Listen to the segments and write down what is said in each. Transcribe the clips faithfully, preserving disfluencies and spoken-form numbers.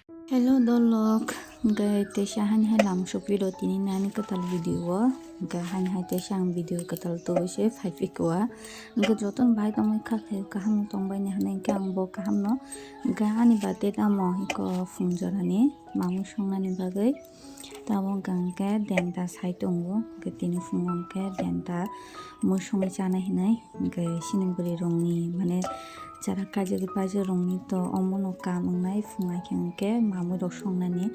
Hello dolok, hwnkhe teisa hani hai lama sopiro tini nani kwtal video o, hwnkhe hani hai teisa ang video kwtal tubui se phai phikwa, hwnkhe jotono bai tongwi kha khe kaham tongbai ni hwnwi hwnkhe ang bo kaham no, hwnkhe ani birthday tamo iko phungjorani mamwi songnani bagwi. Tabuk hwnkha hwnkhe denta sai tongo, hwnkhe tini phungo hwnkhe denta mui songwi chanai hinwi, hwnkhe sini bwrwi rokni mane chara kaijagwi paijak rokni to omono kam wngnai phunga khe hwnkhe mamui rok songnani,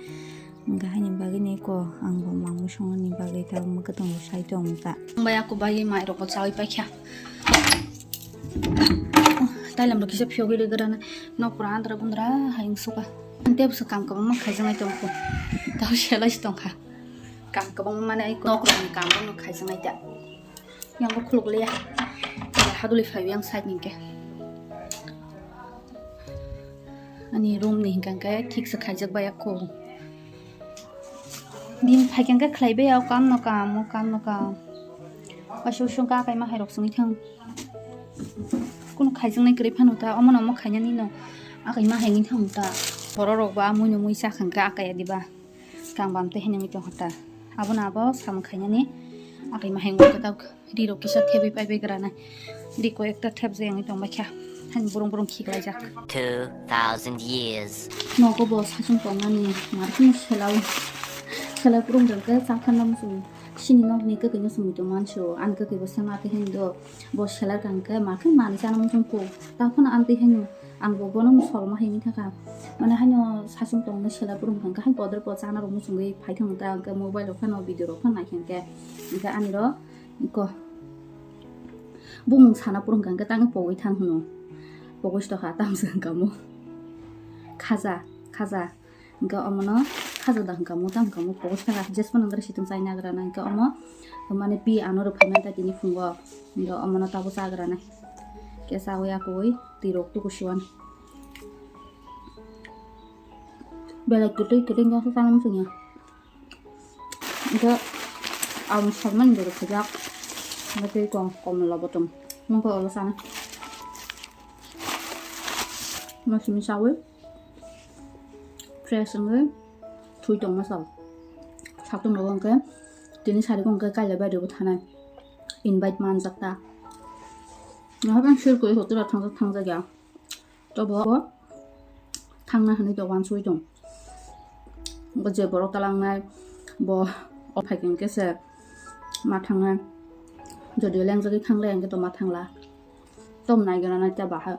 hwnkhe haini bagwi ni ko ang bo mamui songnani bagwi tabuk mwkhwtwng rok sai tongo ta. Ang bai ako bai mai rok bo chawi paikha. Tailam rok kisa phiyogwi rwgwrana. Nok pura andra bundra hai wngsuka. Tei bwswk kam kwbangma khaijaknai tongkha. Tei selai se tongkha. Kam kwbangma mane ai nok rokni kam rokno khaijaknai ta. Yang bo khuluk liya. Haduli phai yang side ni ke. Ani room ni hingka ke thik se khaijak bai ako. Din phaikhe hwnkhe khlaibai o kam no kam, o kam no kam. Waisa waisa wngkha akai ma hai rok songwi thang. Kunu khaijaknai kwrwi phano ta, omono omo khainani no akai ma hai wngwi thang ta. Borok rok ba mui no mui cha kha hwnkhe akai ya diba. Kang bam tei hinwi tong kha ta. Abono abo samung khainani akai ma hai wngwi kha ta. Ri rok kisa thebwi paibai granai. Ri koi ekta thep jai wngwi tongbai kha. Hani burung burung khiklaijak. Two thousand years. Nogo bo sachung tongmani markheno selao. Selai purung rwkhe chakharna muchung. Sini nokni kwkwi no chumui tongmani se o. Ani kwkwi bo sema khe hindo. Bo selai kangkhe makhe manwi chana muchung kho. Takhwno amtwi haino ang bo bono musolma hinwi thakha. Mane haino sachung tongmani selai purung kangkhe hai bodol bo chana rok muchungwi phai thangkha. Hwnkhe mobile rok phano video rok phano naikhe hwnkhe. Hwnkhe ani ro Iko. Bumung sana purung kang ke tang pogwi thang hwno. Pogwi stoha tang se hwnkha mo. Khaja, khaja. Hwnkha omono khaja da hwnkha mo, tang hwnkha mo pogwi stoha. Jespa nang gari situng chai nagra na hwnkha omo. Mane pi ano rw phaimani ta tini phungo. Hwnkha omono tabo chagra na. Kesa wi akoi twi rok tuku siwan. Belai kwtwi kwtwi hwnkha sa sana muchungya. Hwnkhe ang salmani doro khaijak. Hwnkhe tei tong komla bo tong. Hwnkhe olo sana. Masini sawi fresh wngwi thui tongma sao. Satung rogo hwnkhe tini sari hwnkhe kailai bai rwbo thanai. Invite manjak ta. Nahabang share koi hotora thangjak thangjak ya. Tobo thangna hwnwi to wansugwi tong. Bo je borok talangnai bo o phaikhe hwnkhe se ma thangnai. Jodi o lengjagwi thanglai hwnkhe to ma thangla. Tom naigra nai ta bahai.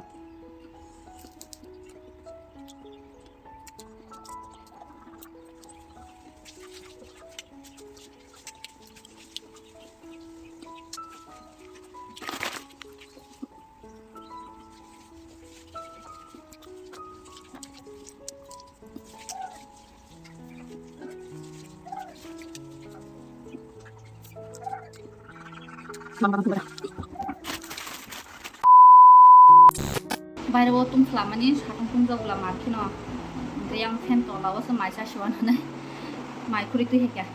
Baire o tung khlamani satung tungjago la markheno. Hwnkhe yang fan tola o se mai cha siwan hwnwi mai khuri twi hai khe.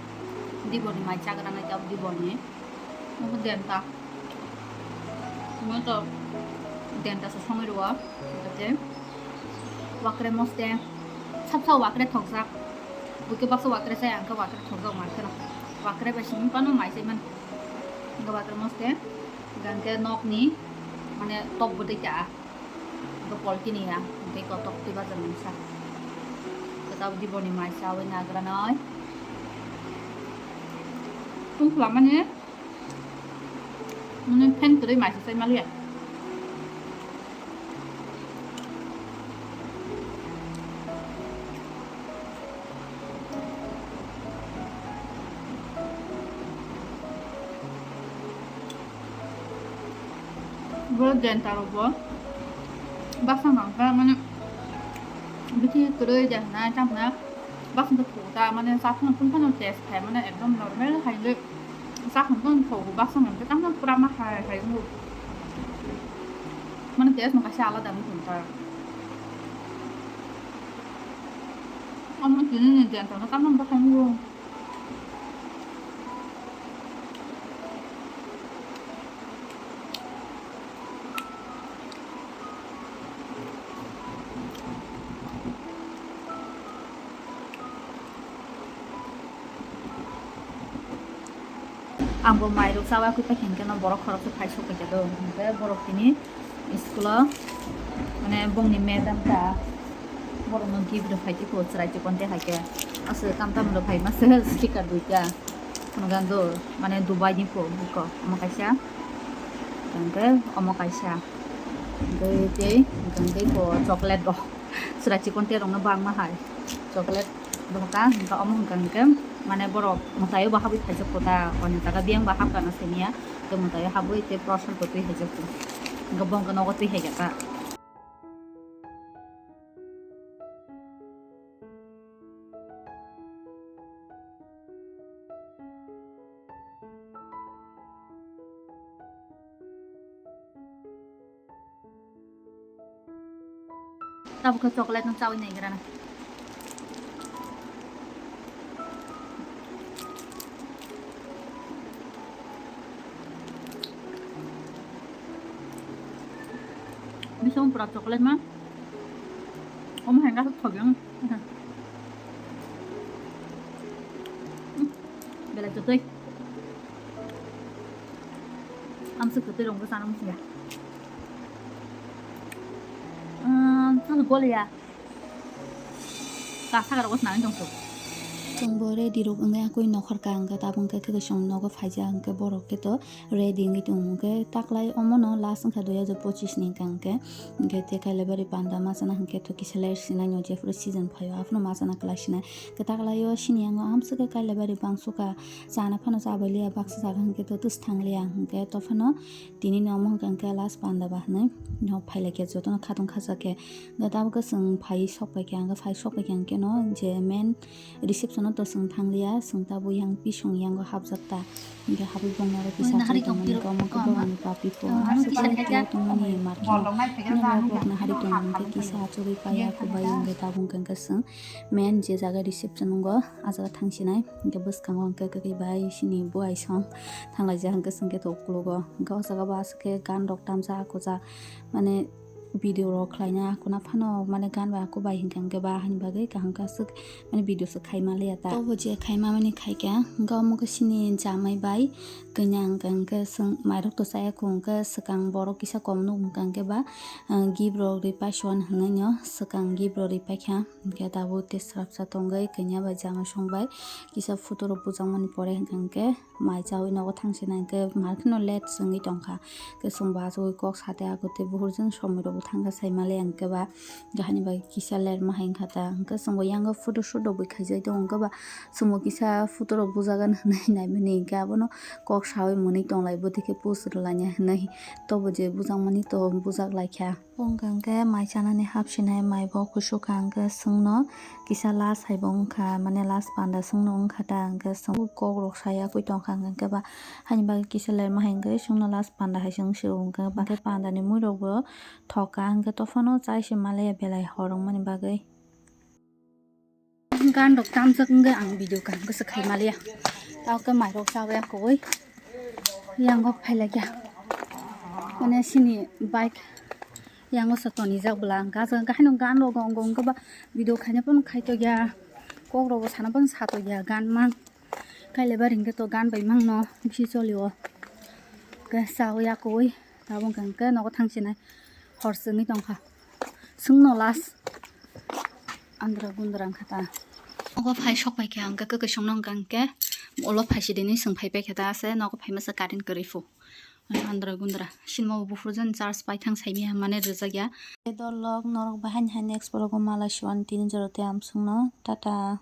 Diboni mai chagra nai ta diboni. Obo denta. Omo to denta se songwi rwo. Omo te wakre moste. Sap sap wakre thokjak. Buke baksa wakre sai ang khe wakre thokjak mai kheno. Wakre bai simi pano mai sai man. Hingke wakre moste. Hingke nokni mane top bwtwi ta. Bo polkini ya. Hingke kotok twi bajar mungsa. Kwtal diboni mai chawi nagra noi. Tungkla mane. Mane fan kwrwi mai se sai maliya. Bo denta rok bo baksa mangkha mane bithi kwrwi de hwnai tamo. Baksa khe thugo ta mane saphang phung phano test khai mane ekdom normal hai le saphang phung thugo baksa mane tamo pura ma hai hai wngkha mane test no kaisa alada wngkha ta. Omo tini ni denta no tamo bwkhai wngkha. Ang bo mairok chawi khe paikha, hwnkhe no borok khoroksa phai sok paikha do, hwnkhe borok tini school o, mane, bongni madam ta borokno gift rw phai tiko, chwrai chikon tei hai khe aswk tam tam rw phai masa sticker duita, phunukjak do, mane, Dubai ni pho buko omo kaisa, hwnkhe omo kaisa, hwnkhe tei, hwnkhe tei bo chocolate bo chwrai chikon tei rokno bangma hai chocolate. Dohka hwnkha omo hwnkha hwnkhe, mane, borok mwtaio bo habwi phaijak kho ta, oni jaga biyang bo habkha no simiya, tei mwtaio habwi tei prosad bo twi haijak kho, hwnkhe bo hwnkhe nogo twi haikha ta. Tabuk khe chocolate no chawi naigra na. Bising pura chocolate ma. Omo hai khe thok yang. Belai chotwi. Amswk kwtwi rwngwi chana muchungya. Umm, chwng goliya. Kasa rok nang tong. Chwng bo ready rok wngwi akui nokhor ka hwnkhe, tabuk hwnkhe kwchwng nogo phaijak hwnkhe borok khe to ready wngwi tongo hwnkhe taklai omono last wngkha dui hajar pochis ni hwnkha hwnkhe, hwnkhe tei Kailabari panda machana hwnkhe to kisa ler sinai no jephuru season phaio aphuru machana kwlai sinai. Hwnkhe taklaio sini yango amswk khe Kailabari bangsuka chana phano chabai liya baksa jaga hwnkhe to twsthang liya hwnkhe to phano tini ni omo hwnkha hwnkhe last panda ba hwnwi no phailaikhe jotono khatong khajak khe. Hwnkhe tabuk khe chwng phai sok paikha hwnkhe phai sok paikha hwnkhe no je main reception o to chwng thangliya, chwng tabuk yang bisong yango hapjak ta. Hwnkhe habwi bongni aro kisa achugwi tongmani khe omo khe borokni papi pho. Ano kisa achugwi tongmani market o borokno hari tongmani khe kisa achugwi paiya khe bai hwnkhe tabuk hwnkhe chwng main je jaga reception wngo ah jaga thangsinai. Hwnkhe bwskango hwnkhe kwkhwrwi bai sini buai song thanglaijak hwnkhe chwng khe to ukologo. Hwnkhe o jaga bo aswk khe gan rok tamjak kujak mane video rok khlaina kuna phano mane gan bai aku bai hwnkha hwnkhe ba hani bagwi kaham khe aswk mane video swk khaima liya ta. Tobo je khaima mani khaikha hwnkhe omo khe sini jamai bai kanya hwnkha hwnkhe chwng mairok to chaya kho hwnkhe swkang borok kisa kom nuk hwnkha hwnkhe ba, ah, gift rok rwi paisuan hwnwi no swkang gift rok rwi paikha hwnkhe tabuk tei swrapsa tongwi kanya bai jamai song bai kisa photo rok bujakmani pore hwnkha hwnkhe. Mai chawi nogo thangsinai hwnkhe market no late se wngwi tongkha. Hwnkhe chwng bo achugwi kok sade agwi tei buhurjani somoi rokbo thangkha saimaliya hwnkhe ba. Hwnkhe hani bagwi kisa lerma hai wngkha ta. Hwnkhe chwng bo yango photo shoot rokbo khaijak tongo hwnkhe ba chwng bo kisa photo rok bujagan hinwi naimani hwnkhe abono kok sawi mwnwi tonglai bwtwi khe post rwlaina hinwi tobo je bujakmani to bujak laikha. Bo wngkha hwnkhe mai chanani hap sinai mai bo kusu kha hwnkhe chwngno kisa last hai bo wngkha, mane last panda chwngno wngkha ta hwnkhe chwng kok rok saya kwi tongkha hwnkhe ba haini bagwi kisa lerma hai hwnkhe chwngno last panda hai se wng si rw hwnkhe ba hwnkhe panda ni mui rok bo thok kha hwnkhe tophano chai se maliya belai hor wngmani bagwi. Gan rok tamjak wngwi ang video kaham khe se khai maliya. Tao khe mai rok chawi akoi yango phailaikya. Mane sini bike yango se tonijak bwla. Hwnkhe aswk hwnkhe haino gan rok gongo gongo ba video khaina phano khai tokya. Kok rok bo sana phano sa tokya gan mang. Kailabari hwnkhe to gan bai mangno bisi cholio. Hwnkhe chawi akoi. Tabuk hwnkhe nogo thangsinai hor chwngwi tongkha. Chwngno last andra gundra wngkha ta. Nogo phai sok paikha hwnkhe kwkwi songno hwnkha hwnkhe ulo phaisi dini chwng phai paikha ta se nogo phai masa current kwrwi phu. Andra gundra sinmo buphuru jan charge paithang saimya mane rwjakya. Dol lok norok bahai hai next vlog o malai siwan tini jora tei amswkno tata.